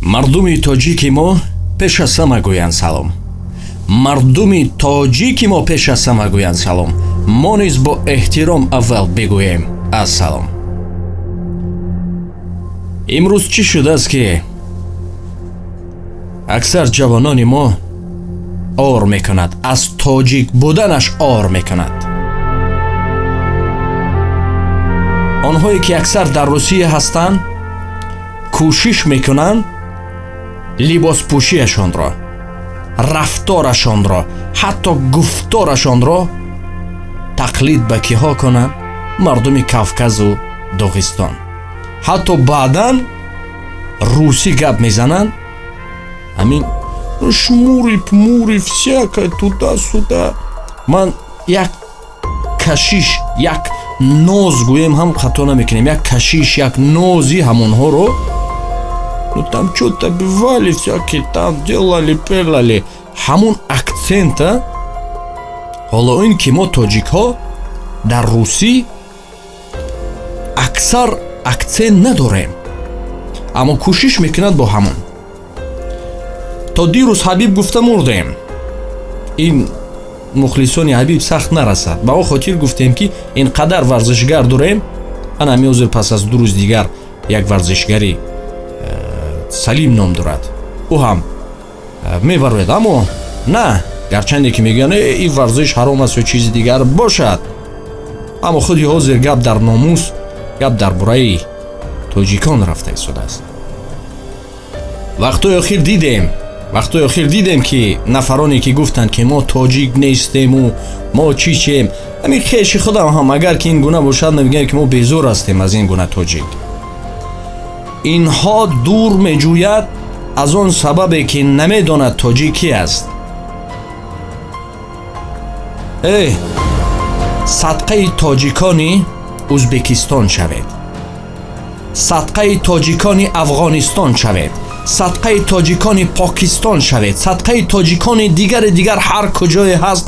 Мардуми тоҷики мо пеш аз ҳама гӯянд салом. Мардуми тоҷики мо пеш аз ҳама гӯянд салом. Мо низ бо эҳтиром аввал бигӯем ассалом. Имрӯз чӣ шудааст, ки аксар ҷавонони мо ор мекунад, аз тоҷик буданаш ор мекунад. Онҳое ки аксар дар Русия ҳастанд, кӯшиш мекунанд либоспӯшиашонро, рафторашонро, ҳатто гуфторашонро тақлид ба киҳо кунанд? Мардуми Кавказу Доғистон. Ҳатто баъдан русӣ гап мезананд, ҳамин шмури пмури всякое туда-сюда. Ман як кашиш, як ноз гӯем ҳам хато намекунем, як кашиш, як нози ҳамонҳоро, ну там что-то бывали всякие, там делали пелали, ҳамун акцента. Ҳоло ин ки мо тоҷикҳо дар русӣ аксар акцент надорем, аммо кӯшиш мекунад бо ҳамон. То дирӯз Ҳабиб гуфта мурдем, ин мухлисони Ҳабиб сахт нарасад. Ба он хотир гуфтем, ки ин қадар варзишгар дорем. Ана ҳамин пас аз 2 рӯз дигар як варзишгари Салим ном дорад, ӯ ҳам мебарояд. Аммо на, гарчанде ки мегӯянд, ин варзиш ҳаром аст ё чизи дигар бошад, аммо худи ҳозир гап дар номус, гап дар бораи тоҷикон рафта истодааст. Вақтҳои охир дидем, вақтҳои охир дидем, ки нафароне ки гуфтанд, ки мо тоҷик нестему, мо чӣ чием, ҳамин хеши худам ҳам агар ки ин гуна бошад, мегӯям, ки мо безор ҳастем аз ин гуна тоҷик. Инҳо дур меҷӯяд аз он сабабе, ки намедонад тоҷик ки аст. Э садқаи тоҷикони Ӯзбекистон шавед, садқаи тоҷикони Афғонистон шавед, садқаи тоҷикони Покистон шавед, садқаи тоҷикони дигари дигар ҳар куҷое ҳаст,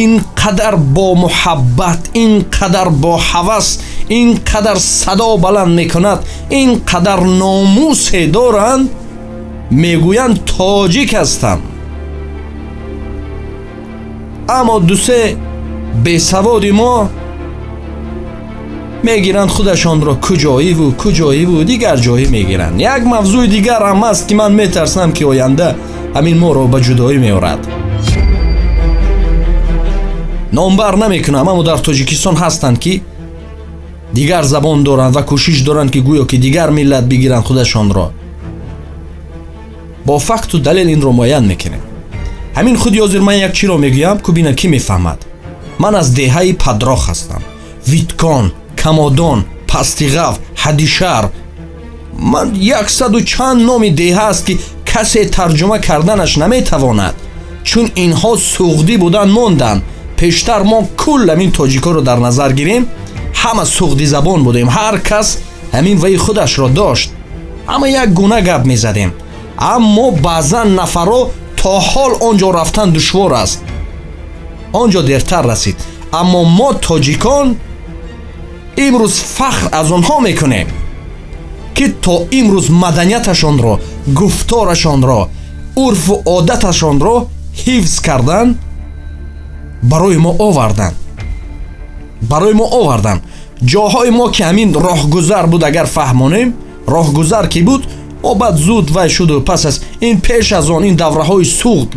ин қадар бо муҳаббат, ин қадар бо ҳавас, ин қадар садо баланд мекунад, ин қадар номусе доранд, мегӯянд тоҷик ҳастам. Аммо дусе бесаводи мо мегиранд худашонро куҷоиву куҷоиву дигар ҷоӣ мегиранд. Як мавзӯи дигар ҳам аст, ки ман метарсам, ки оянда ҳамин моро ба ҷудоӣ меорад. Номбар намекунам, аммо дар Тоҷикистон ҳастанд, ки дигар забон доранд ва кӯшиш доранд, ки гӯё ки дигар миллат бигиранд худашонро. Бо факту далел инро муайян мекунем. Ҳамин худи ҳозир ман як чиро мегӯям, ку бинам, кӣ мефаҳмад. Ман аз деҳаи Падрох ҳастам, Виткон, Камодон, Пастиғав, Ҳадишар, ман яксаду чанд номи деҳа аст, ки касе тарҷума карданаш наметавонад, чун инҳо суғдӣ будан монданд. Пештар мо кул ҳамин тоҷикоро дар назар гирем, ҳама суғдизабон будем, ҳар кас ҳамин ваи худашро дошт, ҳама як гуна гап мезадем. Аммо баъзан нафарро то ҳол он ҷо рафтан душвор аст, он ҷо дертар расид. Аммо мо тоҷикон имрӯз фахр аз онҳо мекунем, ки то имрӯз маданияташонро, гуфторашонро, урфу одаташонро ҳифз кардан, барои мо оварданд, барои мо оварданд. Ҷоҳои мо ки ҳамин роҳгузар буд, агар фаҳмонем, роҳгузар ки буд, мо баъд зуд вай шуду пас аз ин, пеш аз он ин давраҳои суғд,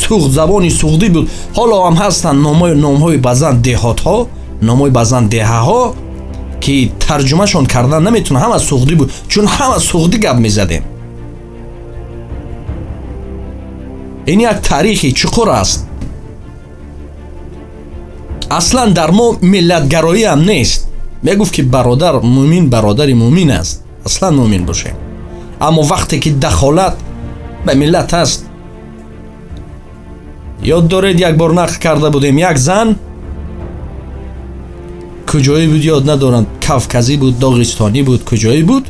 суғд, забони суғдӣ буд. Ҳоло ҳам ҳастанд номҳои баъзан деҳотҳо, номҳои баъзан деҳаҳо, ки тарҷумашон кардан наметавонад, ҳама суғдӣ буд, чун ҳама суғдӣ гап мезадем. Ин як таърихи чуқур аст. Аслан дар мо миллатгароӣ ҳам нест. Мегуфт, ки бародар мӯмин бародари мӯмин аст, аслан мӯмин бошем. Аммо вақте ки дахолат ба миллат аст, ёд доред, як бор нақл карда будем, як зан куҷоӣ буд, ёд надорам, кавказӣ буд, доғистонӣ буд, куҷоӣ буд,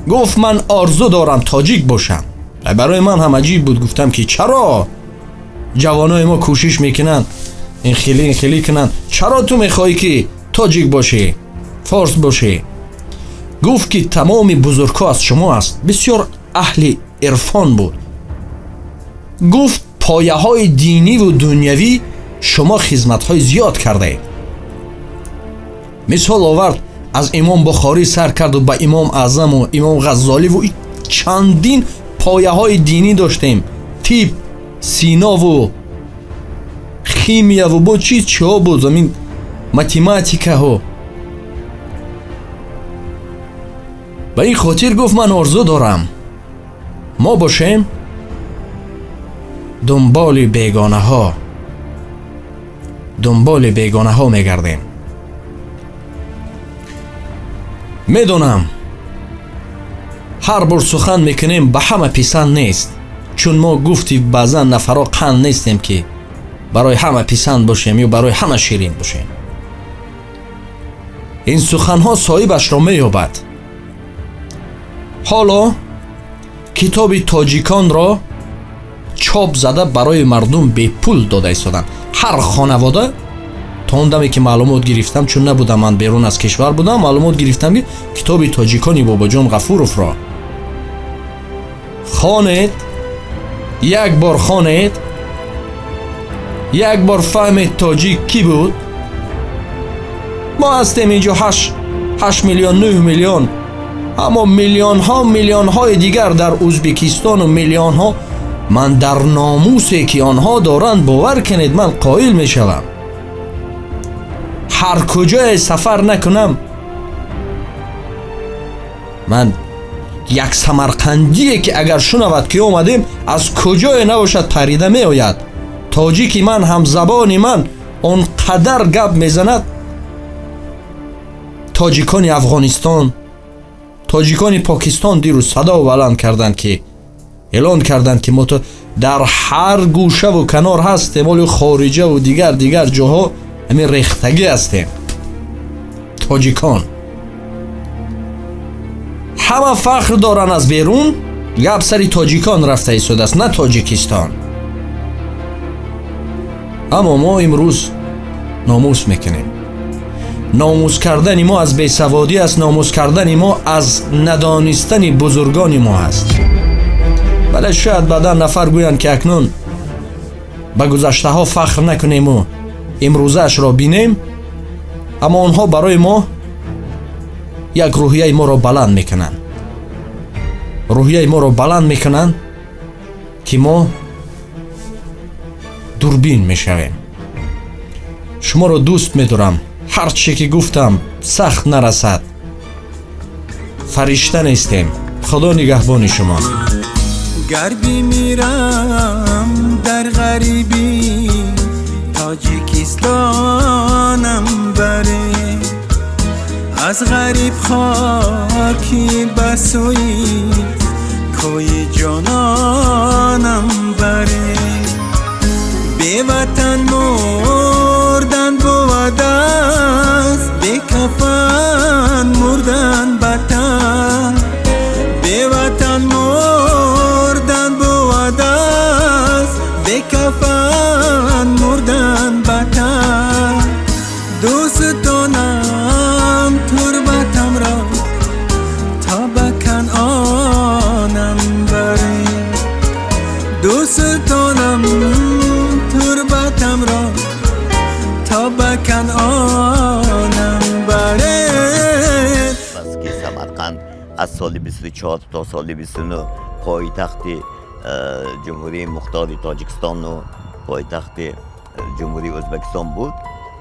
гуфт: ман орзу дорам тоҷик бошам. Барои ман ҳам аҷиб буд, гуфтам, ки чаро ҷавонои мо кӯшиш мекунанд ин хеле, ин хеле кунанд, чаро ту мехоҳӣ, ки тоҷик бошӣ, форс бошӣ? Гуфт, ки тамоми бузургҳо аз шумо аст, бисёр аҳли Ирфон буд. Гуфт, пояҳои диниву дунявӣ шумо хизматҳои зиёд кардаед. Мисол овард, аз Имом Бухорӣ сар карду ба Имом Аъзаму Имом Ғаззоливу чандин пояҳои динӣ доштем, тиб, синову химияву бо чи чиҳо буд, замин, математикаҳо. Ба ин хотир гуфт, ман орзу дорам, мо бошем дунболи бегонаҳо, дунболи бегонаҳо мегардем. Медонам, ҳар бор сухан мекунем, ба ҳама писанд нест, чун мо гуфти баъзан нафарҳо қанд нестем, ки барои ҳама писанд бошем ё барои ҳама ширин бошем. Ин суханҳо соҳибашро меёбад. Ҳоло китоби тоҷиконро чоп зада барои мардум бепул дода истоданд. Ҳар хонавода, то он даме ки маълумот гирифтам, чун набудам, ман берун аз кишвар будам, маълумот гирифтам, ки китоби тоҷикони Бобоҷон Ғафуровро хонед, як бор хонед, як бор фаҳмед тоҷик кӣ буд. Мо ҳастем инҷо 8 миллион, 9 миллион, аммо миллионҳо, миллионҳои дигар дар Ӯзбекистону миллионҳо. Ман дар номусе ки онҳо доранд, бовар кунед, ман қоил мешавам. Ҳар куҷое сафар накунам, ман як самарқандие ки агар шунавад ки омадем, аз куҷое набошад, парида меояд. Тоҷики ман, ҳамзабони ман он қадар гап мезанад. Тоҷикони Афғонистон, тоҷикони Покистон дирӯз садо баланд карданд, ки эълон карданд, ки мо то дар ҳар гӯшаву канор ҳастем, оли хориҷаву дигар дигар ҷоҳо ҳамин рехтагӣ ҳастем. Тоҷикон ҳама фахр доранд аз берун, гап сари тоҷикон рафта истодааст, на Тоҷикистон. Аммо мо имрӯз номус мекунем. Номус кардани мо аз бесаводӣ аст, номус кардани мо аз надонистани бузургони мо аст. Бале, шояд баъдан нафар гӯянд, ки акнун ба гузаштаҳо фахр накунему имрӯзаашро бинем, аммо онҳо барои мо як рӯҳияи моро баланд мекунанд, рӯҳияи моро баланд мекунанд, ки мо дурбин мешавем. Шуморо дӯст медорам. Ҳар чизе ки гуфтам, сахт нарасад, фаришта нестем. Худо нигаҳбони шумо. Гар бимирам дар ғарибӣ, Тоҷикистонам баре, аз ғариб хоки ба сӯи кӯи ҷононам баре. Беватан мурдан бувад аст, бекафан мурдан бадтар. Беватан мурдан бувад аст, бекафан мурдан бадтар. Дӯстонам турбатамро то ба Канъонам баре, дӯстонам турбатамро то ба Канъонам баре. Баски Самарқанд аз соли 24 то соли 29 пойтахти Ҷумҳурии Мухтори Тоҷикистону пойтахти Ҷумҳурии Ӯзбекистон буд.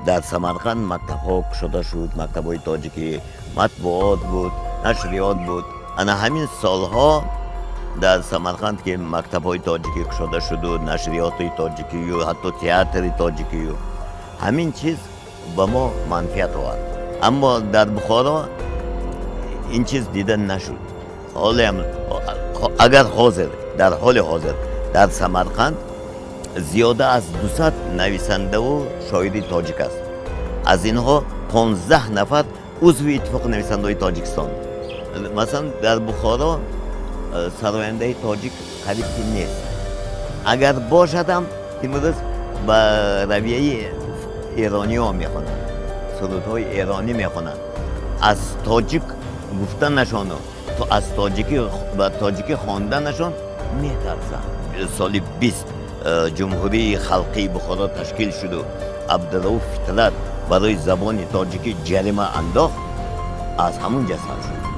Дар Самарқанд мактабҳо кушода шуд, мактабҳои тоҷикӣ, матбуот буд, нашриёт буд. Ана ҳамин солҳо дар Самарқанд, ки мактабҳои тоҷикӣ кушода шуду, нашриёти тоҷикию, ҳатто театри тоҷикию, ҳамин чиз ба мо манфиат овард. Аммо дар Бухоро ин чиз дида нашуд. Ҳолеам агар ҳозир, дар ҳоли ҳозир дар Самарқанд зиёда аз 200 нависандаву шоири тоҷик аст. Аз инҳо 15 нафар узви Иттифоқи нависандаҳои Тоҷикистон. Масалан, дар Бухоро сарояндаи тоҷик қариб ки нест. Агар бошадам, имрӯз ба равияи эрониҳо мехонанд, сурудҳои эронӣ мехонанд. Аз тоҷик гуфтанашону аз тоҷикӣ ба тоҷикӣ хонданашон. Метарсанд. Соли 20 Ҷумҳурии Халқии Бухоро ташкил шуду Абдурауф Фитрат барои забони тоҷикӣ ҷарима андохт, аз ҳамун ҷа сар шуд.